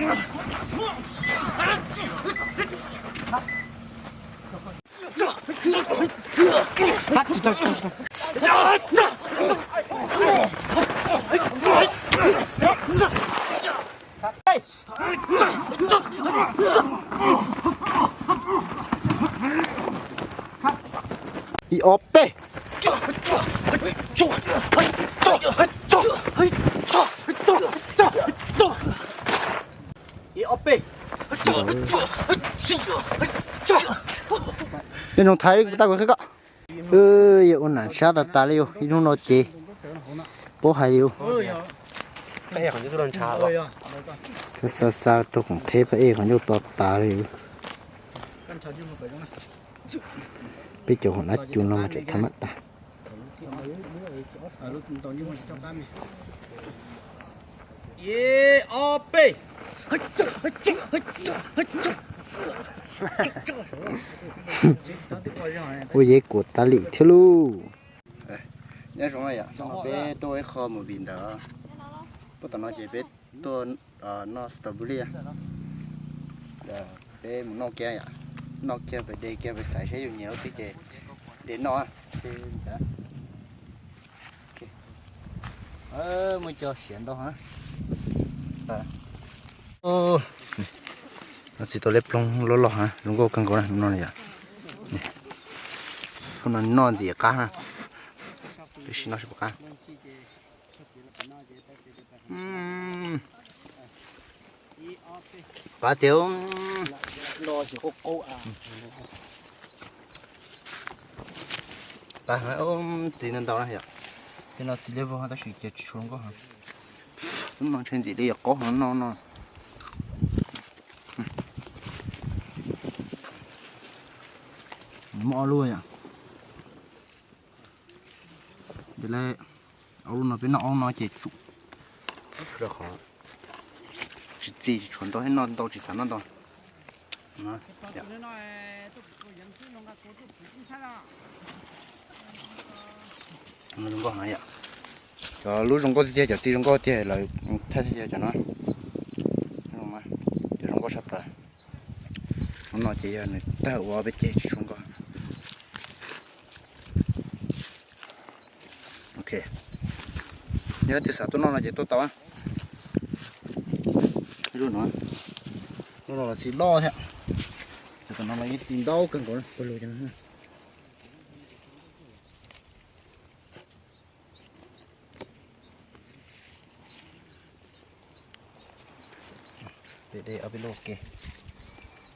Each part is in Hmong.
Ib ob peb. Ib ob peb. Nyob zoo thaiv tau kuv qhia koj. Yog ua nam sab tas tas li yus ib hnub no ces paub hais yus. Xa xa rau khoom qheb pab ej qhov ncauj to tas li. Peb cov hauv dab cus no mas tseem tham mab tas. Ua yev kuam tas li thiab lauj. Nyob zoo yom, hnub no peb tuaj ua ib qho movie ntawd. Puag tom no ces peb tuaj noj strawberry. Peb mus noj kiag yom, noj kiag pem de kiag pem xaiv saib yus nyiam lub twg ces de noj. Muaj cov siav ntau. No txiv tau liab ploog loj loj ha, zoo nkauj kawg nkaus na no yom. Hnub no noj ntxim qab na. Peb sim noj seb puas qab. Qab tiag. Qab, txiv ntau ntau na yom. Tej no txiv liab vog tab sis ces tsis tshua zoo nkauj. Hnub no ntshe ntxim li yog qaub heev no no. Muaj ob lub yom. Ces ob lub no peb noj ob lub no ces tsum rau qhov tsis txi tsis tshuav ntau thiab noj ntau tsis xav noj ntau. Zoo nkauj heev yom. Cov lub zoo nkauj tiag tiag, cov txiv zoo nkauj tiag lawv thaij tiag tiag cov no. Cov zoo nkauj sab plaws. Hnub no ces yog nws tawg ua peb ceg tsis zoo nkauj. Ok, yog leej twg xav tuaj noj no ces tuaj tau. Lub no, lub no los txiv loj thiab. Cov tom no los yeej txiv ntau kawg nkaus pawg lug cov no. Peb de ob peb lub ua ke,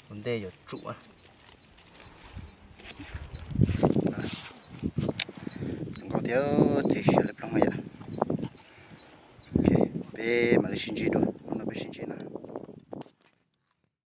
ua ntej yuav tsum. Zoo nkauj thiab txiv siav li ploog yom. Ok, peb mam li sib ntsib dua, hnub no peb sib ntsib no.